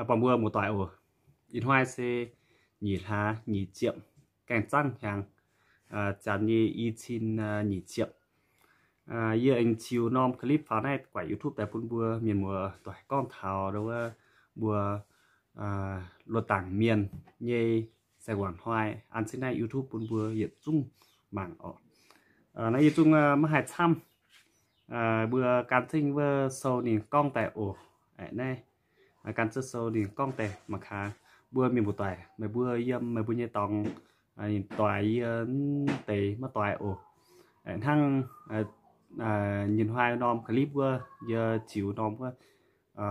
buangh mbuo muoz-doic oc. Ih hnoi se nyic hlaax nyic ziepc, gaengh zangv hnyangx, janx nyei i cin nyic ziepc. Yie aengx ziux norm clip faaux naaiv guaix YouTube daaih bun mbuo mienh muoz-doic gorngv taux wuov mbuo loz-dangc mienh nyei saeng-wangc hnoi. An zinh naaiv YouTube bun mbuo yietc zungv mangc oc. Naaiv yietc zungv maiv haih camv, mbuo gan zingv wuov sou ninh gorngv daaih oc. Naaiv gan zingv sou ninh gorngv daaih mangc gaax. Mbuo mienh muoz-doic meih mbuo yiem meih mbuo nyei dorngx, ninh doix yie deix maiv doix oc. Hnangv nyinh hnoi norm clip wuov yie ziux norm wuov,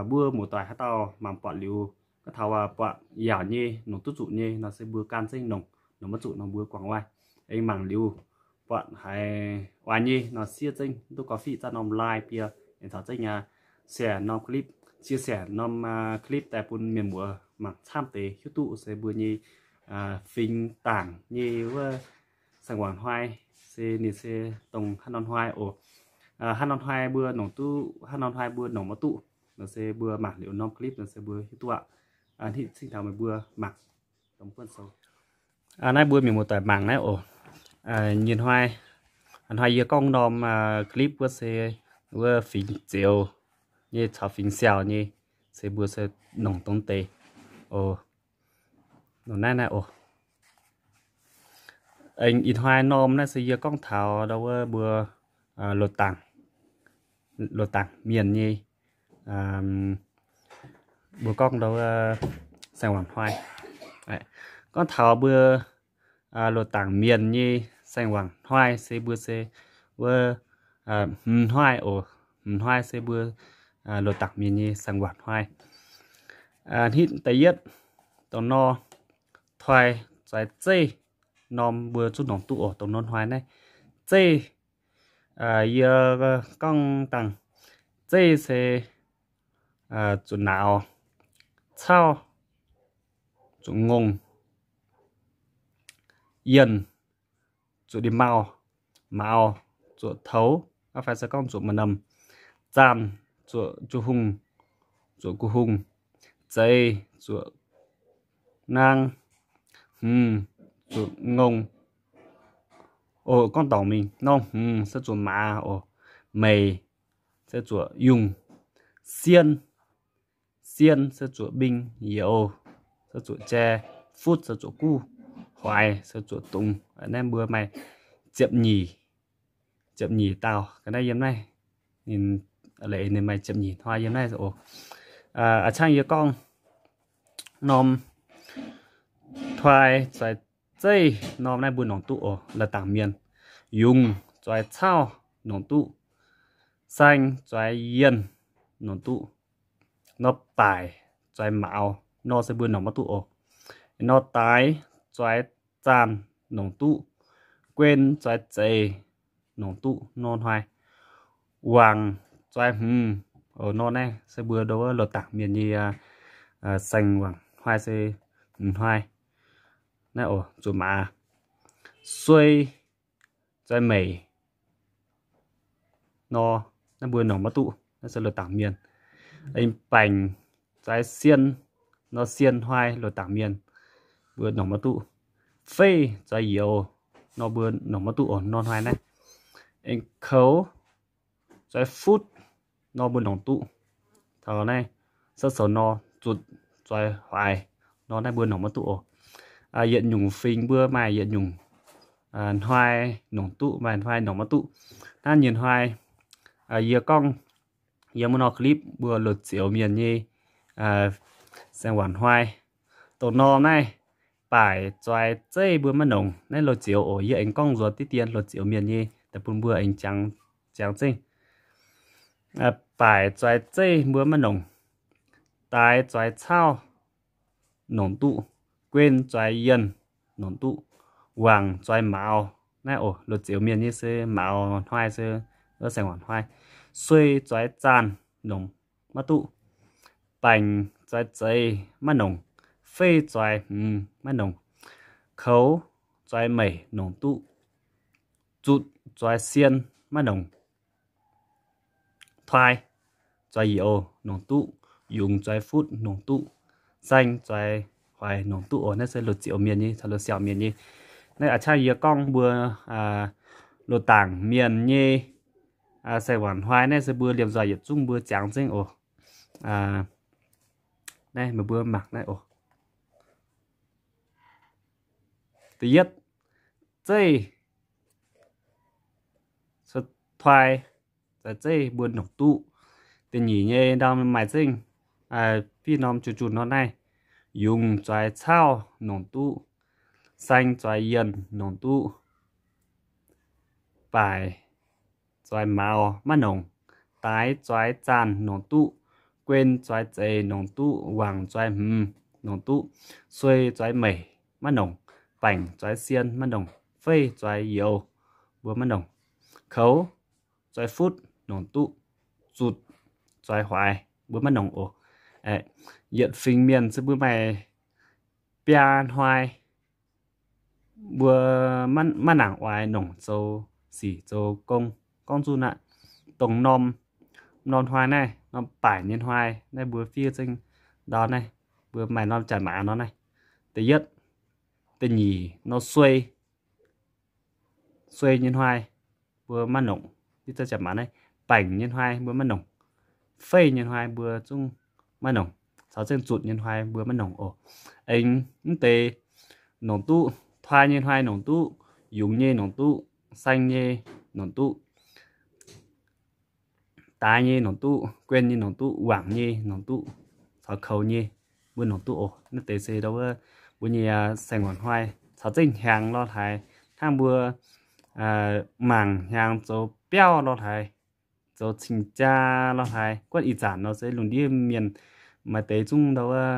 mbuo muoz-doic haaix dauh mangc buatc liuz, gorngv taux buatc yaauc nyei, nongc duqv zuqc nyei nor se mbuo gan zingv nongc, nongc maiv zuqc nor mbuo guangc waaic. Aengx mangc liuz buatc haiz oix nyei nor siev zengv duqv gauh fiqv zaqv norm like bie, aengx caux zengv aqv share norm clip, chia sẻ norm clip daaih bun mienh muoz mangc camv deix hiuv duqv se mbuo nyei fingx dangc nyei wuov saeng-wangc hnoi se ninh se dongh haaix norm hnoi oc. Haaix norm hnoi mbuo nongc duqv, haaix norm hnoi mbuo nongc maiv duqv nor se mbuo mangc liuz norm clip nor se mbuo hiuv duqv aqv. Hnitv cingv taux meih mbuo mangc dongh buonv sou. Naaiv mbuo mienh muoz-doic mangc naaiv oc. Nyinh hnoi, hnoi yie gorngv norm clip wuov se wuov fingx zioux nyei caux fingx siaauc nyei, se mbuo se nongc dongh deix oc. Nongc naaiv naaiv oc. Ih hnoi norm naaiv se yie gorngv taux ndau wuov mbuo loz-dangc, loz-dangc mienh nyei, mbuo gorngv ndau wuov saeng-wangc hnoi. Gorngv taux mbuo loz-dangc mienh nyei saeng-wangc hnoi se mbuo se wuov hmz hnoi oc. Hmz hnoi se mbuo loz-dangc mienh nyei saeng-wangc hnoi. Hnitv da'yietv, dongh nor, toi, zoix, zeiv, norm mbuo zungv nongc duqv oc. Dongh nor hnoi naaiv, zeiv, yie gorngv dangh, zeiv se zuqc nauz, cauv zuqc ngongh, yienh zuqc ndie-mauh, mauz zuqc toux, fai se gorngv zuqc maaih norm, zaanh zuqc ju hungh, zuqc gu hungh, zeix zuqc naang, hmz zuqc ngongh. Oc, gorngv dorngc mingh, norm hmz se zuqc maaz oc, meic se zuqc yungh, sien, sien se zuqc mbing youz, se zuqc jai, futv se zuqc guv, hoix se zuqc dungz. Naaiv mbuo maaih ziepc nyeic, ziepc nyeic dauh ga'naaiv yiem naaiv. Ninh, ninh maaih ziepc nyeic hnoi yiem naaiv oc. A'cangv yie gorngv norm toi zoix zeiv norm naaiv mbuo nongc duqv oc, loz-dangc mienh. Yungz zoix cauv nongc duqv. Saeng zoix yienh nongc duqv. Nor baaic zoix mauz nor se mbuo nongc maiv duqv oc. Nor daix zoix zaanh nongc duqv. Guen zoix zeix nongc duqv nor hnoi. Wangc zoix hmz nor naaiv se mbuo ndo wuov loz-dangc mienh nyei saeng wangc hnoi se hmz hnoi. Naaiv oc, zuqc maaz. Suei zoix meic nor naaiv mbuo nongc maiv duqv, naaiv se loz-dangc mienh. Aengx baengc zoix sien nor sien hnoi loz-dangc mienh mbuo nongc maiv duqv. Feiv zoix youz nor mbuo nongc maiv duqv oc, nor hnoi naaiv. Aengx koux zoix futv nor mbuo nongc duqv. Taux naaiv, sou nor zutc zoix hoix nor naaiv mbuo nongc maiv duqv oc. Yietc nyungc fingx mbuo maaih yietc nyungc hnoi nongc duqv, maaih hnoi nongc maiv duqv. Naaiv nyei hnoi yie gorngv yiem wuov nor clip mbuo loz-zioux mienh nyei saeng wangc hnoi. Dongh norm naaiv baaic zoix zeiv mbuo maiv nongc. Naaiv loz-zioux oc, yie aengx gorngv nzuonx diqv dien loz-zioux mienh nyei daaih bun mbuo aengx jangx zengv. Baaic zoix zeiv mbuo maiv nongc. Daix zoix cauv nongc duqv. Guen zoix yienh nongc duqv. Wangc zoix mauz. Naaiv oc, loz-zioux mienh nyei se mauz hnoi se wuov saeng wangc hnoi. Suei zoix zaanh nongc maiv duqv. Baengc zoix zeix maiv nongc. Feiv zoix hmz maiv nongc. Koux zoix meic nongc duqv. Zutc zoix sien maiv nongc. Toi zoix youz nongc duqv. Yungz zoix futv nongc duqv. saeng zueiz hoic nongc duqv oc. Naaiv se loz-ziouc mienh nyei caux loz-siaauc mienh nyei. Naaiv a'ciangv yie gorngv mbuo loz-dangc mienh nyei saeng-waanc hnoi naaiv se mbuo liemh nzoih yietc zungv mbuo ziangx zengv oc. Naaiv meih mbuo mangc naaiv oc. Da'yietv, zeiv, toi, zeiv mbuo nongc duqv. Da'nyeic nyei ndau maaih zengv fih norm junh-junh nor naaiv, yungz zueiz cauv nongc duqv, saeng zueiz yienh nongc duqv, baaic zueiz mauz maiv nongc, daix zueiz zaanh nongc duqv, guen zueiz zeix nongc duqv, wangc zueiz hmz nongc duqv, suei zueiz meic maiv nongc, baengc zueiz sien maiv nongc, feiv zueiz youz mbuo maiv nongc, koux zueiz futv nongc duqv, zutc zueiz hoic mbuo maiv nongc oc. Yietc fingx mienh se mbuo maaih biaa hnoi mbuo maiv nangc oix nongc zoux sic zoux gong. Gorngv zuqc naaiv dongh norm, norm hnoi naaiv, norm baaic nyei hnoi naaiv mbuo fiev zengv ndau naaiv, mbuo maaih norm janx-maaz nor naaiv. Da'yietv, da'nyeic nor suei, suei nyei hnoi mbuo maiv nongc, fiev zengv janx-maaz naaiv. Baengc nyei hnoi mbuo maiv nongc, feiv nyei hnoi mbuo zungv maiv nongc, caux zengv zutc nyei hnoi mbuo maiv nongc oc. Aengx mv deix nongc duqv, toi nyei hnoi nongc duqv, yungz nyei nongc duqv, saeng nyei nongc duqv, daix nyei nongc duqv, guen nyei nongc duqv, wangc nyei nongc duqv, caux koux nyei mbuo nongc duqv oc. Naaiv deix se ndau wuov mbuo nyei saeng-waanc hnoi caux zengv hnyangx lorh haaix, hnangv mbuo mangc hnyangx zoux biauv lorh haaix, zoux cing-jaa lorh haaix. Guonv ih zanc nor se lungh ndiev mienh maaih deix zungv ndau wuov,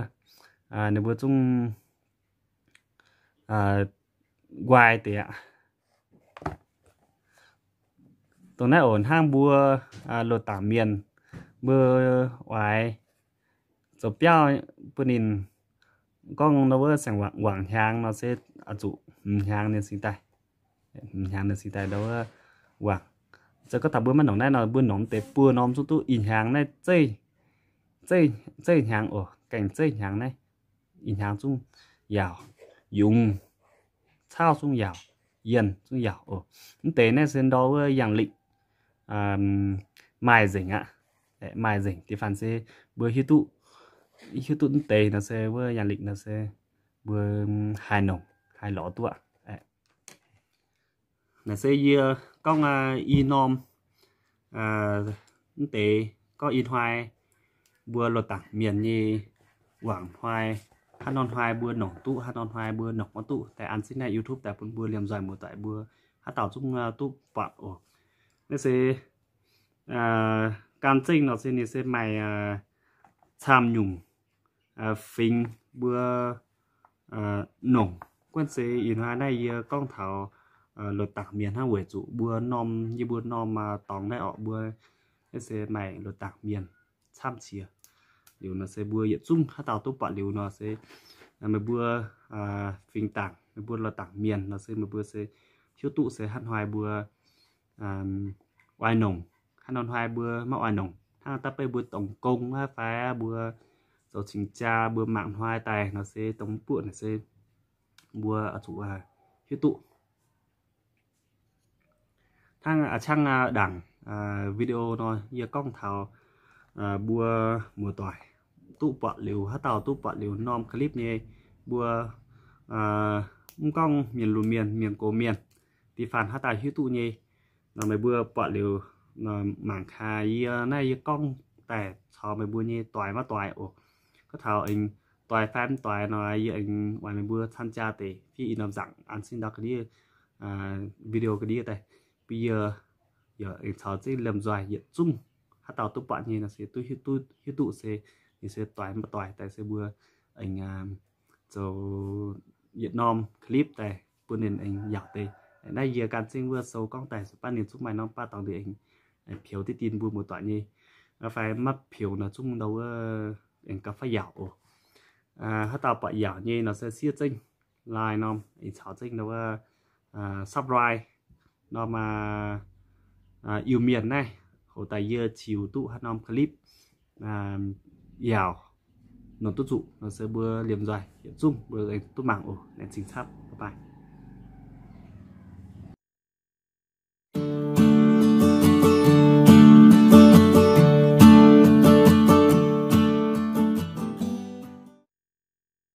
ninh mbuo zungv nquaih deix aqv. Dongh naaiv oc, hnangv mbuo loz-dangc mienh, mbuo oix zoux biauv bun ninh gorngv nor wuov saeng-waanc hnyangx nor se oix zuqc hmz hnyangx ninh cingx daaih, hmz hnyangx ninh cingx daaih ndau wuov wangc. Zoux gorngv taux mbuo maiv nongc naaiv nor, mbuo nongc deix buo norm zungv duqv ih hnyangx naaiv zeiv hnyangx oc, gaengh zeiv hnyangx naaiv, ih hnyangx zungv yaauc, yungz cauv zungv yaauc, yienh zungv yaauc oc. Mv deix naaiv se ndau wuov yangh lingc, maaih nzengc aqv. Maaih nzengc, da'faanh se mbuo hiuv duqv, hiuv duqv mv deix nor se wuov yangh lingc nor se mbuo haih nongc, haih lorz duqv. Naaiv se yie gorngv i norm, mv deix gorngv i hnoi mbuo loz-dangc mienh nyei wangc hnoi, haaix norm hnoi mbuo nongc duqv, haaix norm hnoi mbuo nongc maiv duqv, daaih an zingv naaiv YouTube daaih bun mbuo liemh nzoih muoz-doic mbuo haaix dauh zungv duqv buatc oc. Naaiv se gan zengv nor se ninh se maaih camv nyungc fingx mbuo nongc. Guonv se ih hnoi naaiv yie gorngv taux loz-dangc mienh hnangv, weic zuqc mbuo norm, yie mbuo norm dorngx naaiv orqc, mbuo naaiv se maaih loz-dangc mienh camv qiex. Liuz nor se mbuo yietc zungv haaix dauh duqv buatc liuz nor se meih mbuo fingx dangc, meih mbuo loz-dangc mienh nor se meih mbuo se hiuv duqv se haaix hnoi mbuo oix nongc, haaix norm hnoi mbuo maiv oix nongc. Hnangv da'beiv mbuo dongh gong aqv fai mbuo zoux cing-jaa mbuo mangc hnoi daaih nor se dongh mv buoqv naaic se mbuo oix zuqc hiuv duqv. Hnangv a'ciangv ndaangc video nor yie gorngv taux mbuo muoz-doic duqv buatc liuz, haaix dauh duq buatc liuz norm clip nyei, mbuo mv gorngv mienh lunx mienh, mienh gox mienh, da'faanh haaix dauh hiuv duqv nyei, nor meih mbuo buatc liuz mangc gaax yie naaiv yie gorngv daaih caux meih mbuo nyei doix maiv doix oc. Gorngv taux aengx doix fai mv doix nor yie aengx oix meih mbuo camv jaa deix fiev i norm nzaangc an zingv ndau ga'ndiev video ga'ndiev daaih bun yie yaac aengx caux zingv liemh nzoih yietc zungv haaix dauh duqv buatc nyei nor se duqv hiuv duqv se ninh se doix maiv doix daaih se mbuo aengx zoux yietc norm clip daaih bun ninh aengx yaauc deix. Naaiv yie gan zingv wuov sou gorngv daaih se baav ninh zungv maaih norm baav dorngx deix aengx peux diqv dien mbuo muoz-doic nyei, fai maiv peux nor zungv ndau wuov aengx gauh faix yaauc oc. Haaix dauh buatc yaauc nyei nor se siev zengv, like norm, aengx caux zengv ndau wuov subscribe norm Iu-Mienh naaiv, hoc daaih yie ziux duqv haaix norm clip yaauc nongc duqv zuqc nor se mbuo liemh nzoih yietc zungv mbuo aengx duqv mangc oc. Laengz zingh camv, bye bye.